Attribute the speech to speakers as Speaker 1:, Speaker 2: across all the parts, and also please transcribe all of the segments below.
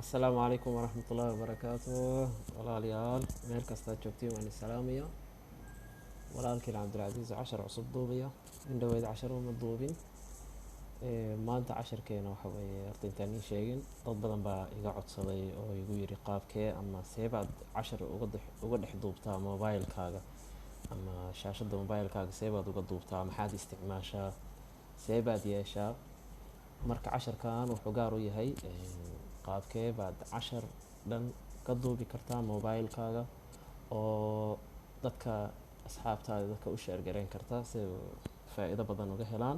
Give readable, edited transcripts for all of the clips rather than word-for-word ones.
Speaker 1: Asalaamu calaykum waraxmatullaahi wabarakaatu. Walaalayaal, meel kastaad joogtiin waan isalaamaya. Walaalkiin Cabdilcasiis cashar cusub duubaya. In dhaweyd cashar uma duubin. Maanta casharkeena waxa weeye, horta intaan ii sheegin, dad badan baa iga codsaday oo igu yiri: qaabkee ama seebaad cashar uga dhex duubtaa mobilekaaga, ama shaashadda mobilekaaga seebaad uga duubtaa, maxaad isticmaashaa, seebaad yeeshaa? Marka casharkan wuxuu gaar u yahay qaabkee baad cashar dhan ka duubi kartaa mobilekaaga oo dadka asxaabtaada dadka u share gareyn kartaa si faa'iido badan uga helaan.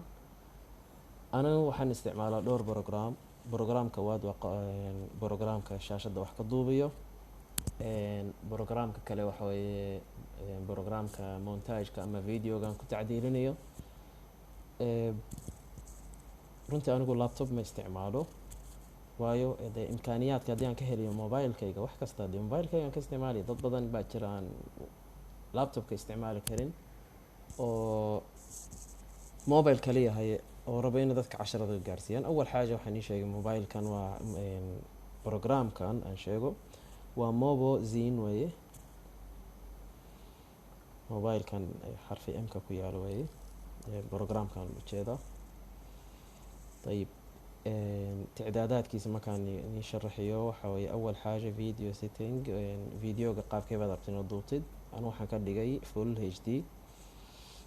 Speaker 1: Anigu waxaan isticmaalaa dhowr program. Programka waad waa programka shaashadda wax ka duubayo. Programka kale waxa weeye programka montage-ka ama videogan ku tacdiilinayo. Runtii anigu laptop ma isticmaalo, waayo dee imkaaniyaadka haddii aan ka heliyo mobilekayga wax kasta, dee mobilekayga aan ka isticmaaliyo. Dad badan baa jira aan laptopka isticmaali karin oo mobile kaliya haye oo rabo inay dadka casharada gaarsiiyaan. Awal xaaja waxaan ii sheegay, mobilekan waa programkan aan sheego waa Mobizen weeye. Mobilekan xarfi M-ka ku yaalo weeye programkan ujeeda. Ayib, ticdaadaadkiisa markaan nii sharaxiyo, waxa weeye awal xaaja video setting. Videoga qaabkee baad rabta inaad duubtid? Anu waxaan ka dhigay full HD.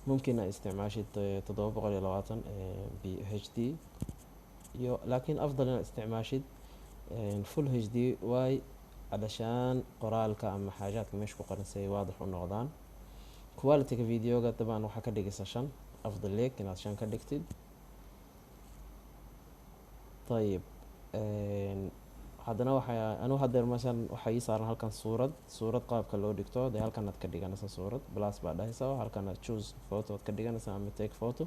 Speaker 1: Mumkin aad isticmaashid 720 b HD iyo, laakiin afdal inaad isticmaashid full HD, waay calashaan qoraalka ama xaajaadka meesha ku qoran si ay waadix u noqdaan. Quality-ga videoga dabcan waxaa ka dhigaysa 5, afdal leeg inaad 5 ka dhigtid. Ayib, haddana waxaa anu hadeer masalan waxaa ii saaran halkan suurad. Suurad qaabka loo dhigto, dee halkan aad ka dhiganaysa suurad, plus baa dhahaysa, halkan aad choose photo aad ka dhiganaysa ama take photo,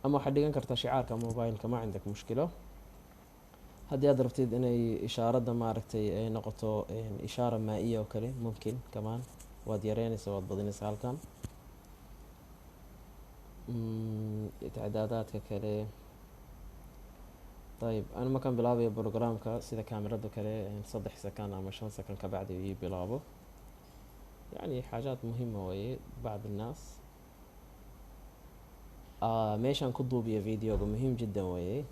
Speaker 1: ama waxaad dhigan kartaa shicaarka mobileka, ma cindak mushkilo. Haddii aad rabtid inay ishaaradda maaragtay ay noqoto ishaara maa-iya oo kale, mumkin kamaan waad yareynaysaa, waad badinaysaa halkan. Icdaadaadka kale, ayib, anu markaan bilaabayo programka, sida kaamirada kale, 3 second ama 5 second kabacdi ii bilaabo. Yani xaajaad muhima weeye. Bacd annaas meeshaan ku duubiyo videoga muhiim jiddan weeye,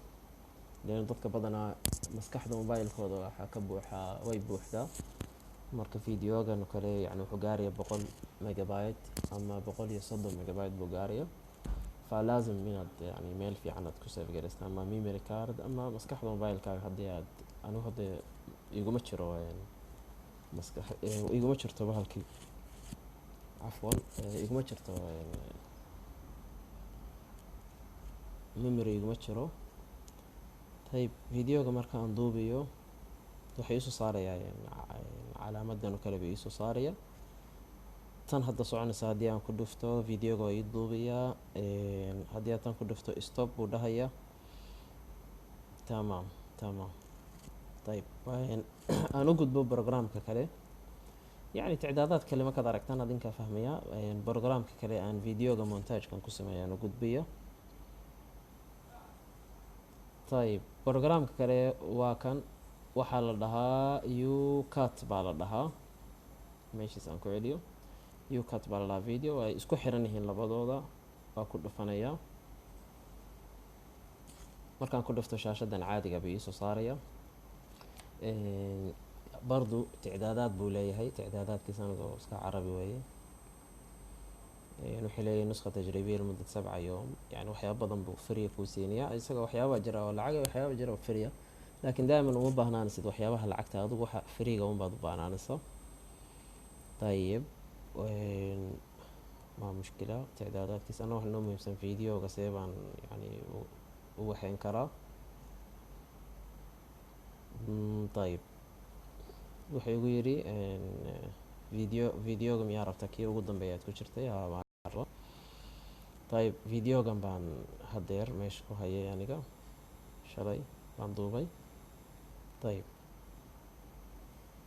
Speaker 1: leanna dadka badanaa maskaxda mobilekooda waxaa ka buuxaa, way buuxdaa. Marka videogan oo kale yani wuxuu gaaraya 100 megabyte ama 130 megabyte buu gaaraya, falaazim inaad yani meel fiican aad ku save garaysta, ama memory card ama maskaxda mobilekaaga. Haddii aad, anigu hadda iguma jiro maskax, iguma jirto bahalkii, cafwan, iguma jirto memory, iguma jiro. Tayib, videoga marka aan duubiyo waxay iisoo saarayaa calaamadan oo kale bay iisoo saaraya. Tan hadda soconaysa haddii aan ku dhufto, videoga waa ii duubayaa. Haddii aad tan ku dhufto, stop buu dhahaya. Tamaam. Ayib, aan u gudbo programka kale. Yacni ticdaadaad kale markaad aragtaan adinkaa fahmaya. Programka kale aan videoga montagekan ku sameeya aan u gudbaya. Tayib, programka kale waa kan, waxaa la dhahaa YouCut baa la dhahaa. Meeshiis aan ku celiyo, YouCut baa la dhahaa. Video ay isku xiran yihiin labadooda. Waa ku dhufanayaa. Markaan ku dhufto, shaashadan caadiga buu iisoo saaraya. Bardu ticdaadaad buu leeyahay. Ticdaadaadkiisa anigoo iska carabi weeye. Wuxuu leeyahay nuskha tajribiya limuddat 7 yoom. Yani waxyaaba badan buu free kuu siinayaa isaga. Waxyaaba jira oo lacag, waxyaaba jira oo free, laakiin daa'iman uma baahnaanaysid waxyaabaha lacagta. Adigu waxa freega un baad u baahnaanaysa. Tayib, ma mushkila ticdaadaadkiisa. Ana waxa noo muhiimsan videoga see baan yani u waxeyn karaa. Tayib, wuxuu igu yidhi videoga miyaa rabta, kii ugu dambeeya aad ku jirtay? Haa, baan raba. Tayib, videogan baan hadeer meesha ku hayay, aniga shalay baan duubay. Tayib,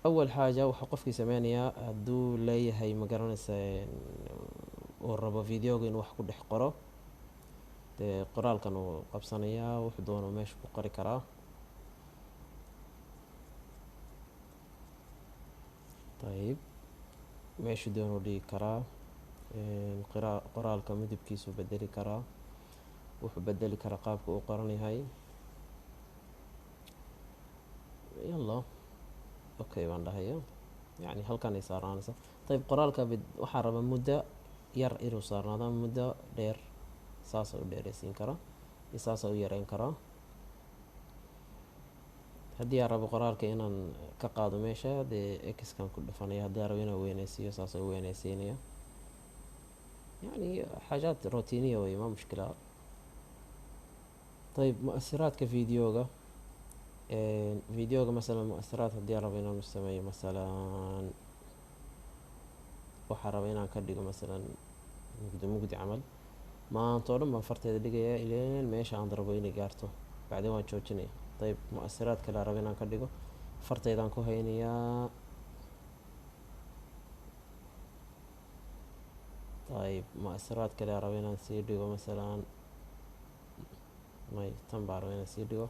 Speaker 1: awal xaaja waxaa qofkii sameynayaa hadduu leeyahay, ma garanaysa, uu rabo videoga inuu wax ku dhex qoro, dee qoraalkan uu qabsanayaa, wuxuu doono meesha ku qori karaa. Ayib, meeshu doonuu dhigi karaa. Qoraalka midabkiisuu bedeli karaa, wuxuu bedeli karaa qaabka uu qoran yahay. Yalla, okay baan dhahaya, yani halkan ay saarnaanaysa. Ayib, qoraalka waxaa rabaa muddo yar inuu saarnaado ama muddo dheer, saasa u dheereysiin karaa iyo saasa u yareyn karaa. Haddii aan rabo qoraalka inaan ka qaado meesha, dee xkan ku dhufanaya. Haddii aan rabo inaan weyneysiiyo, saasa u weyneysiinaya. Yani xaajaad rotiniya wey, ma mushkila. Ayib, muasiraadka videoga, videoga masalan muasiraad haddii aan rabo inaan u sameeyo, masalan waxaa raba inaan ka dhigo masalan mugdi mugdi camal, maanta oo dhan baan farteeda dhigayaa ileen meesha aan rabo inay gaarto, bacdin waan joojinaya. Ayib, muasiraad kale aan rabo inaan ka dhigo, farteydaan ku haynayaa. Ayib, muasiraad kale aan rabo inaan sii dhigo, masalan may tan baan raba inaan sii dhigo.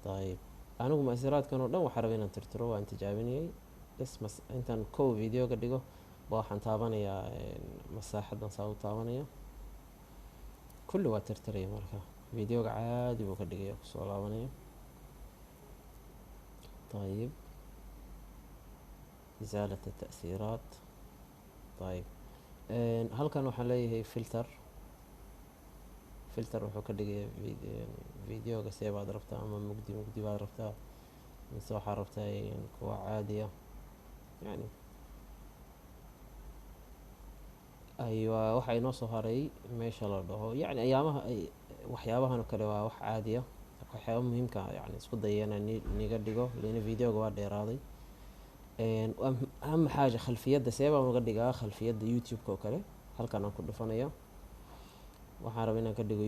Speaker 1: Ayib, anigu muasiraadkan oo dhan waxaa raba inaan tirtiro, waan tijaabinayay bas. Intaan kow videoga dhigo ba waxaan taabanayaa masaaxadan, saa u taabanaya, kulli waa tirtiraya. Marka videoga caadi buu ka dhigaya, kusoo laabanaya. Ayib, isaalat ata'siiraat. Ayib, halkan waxaan leeyahay filter. Filter wuxuu ka dhigaya videoga see baad rabtaa, ama mugdi mugdi baad rabtaa mise waxaa rabtaa kuwa caadiya. Yani aywa, waxaa inoo soo haray meesha la dhaho, yani ayaamaha waxyaabahan oo kale waa wax caadiya, waxyaaba muhiimka yani isku daya inaan niga dhigo, leina videoga waa dheeraaday. Aham xaaja, khalfiyadda see baan uga dhigaa khalfiyadda YouTube-ka oo kale? Halkan aan ku dhufanaya, waxaan raba inaan ka dhigo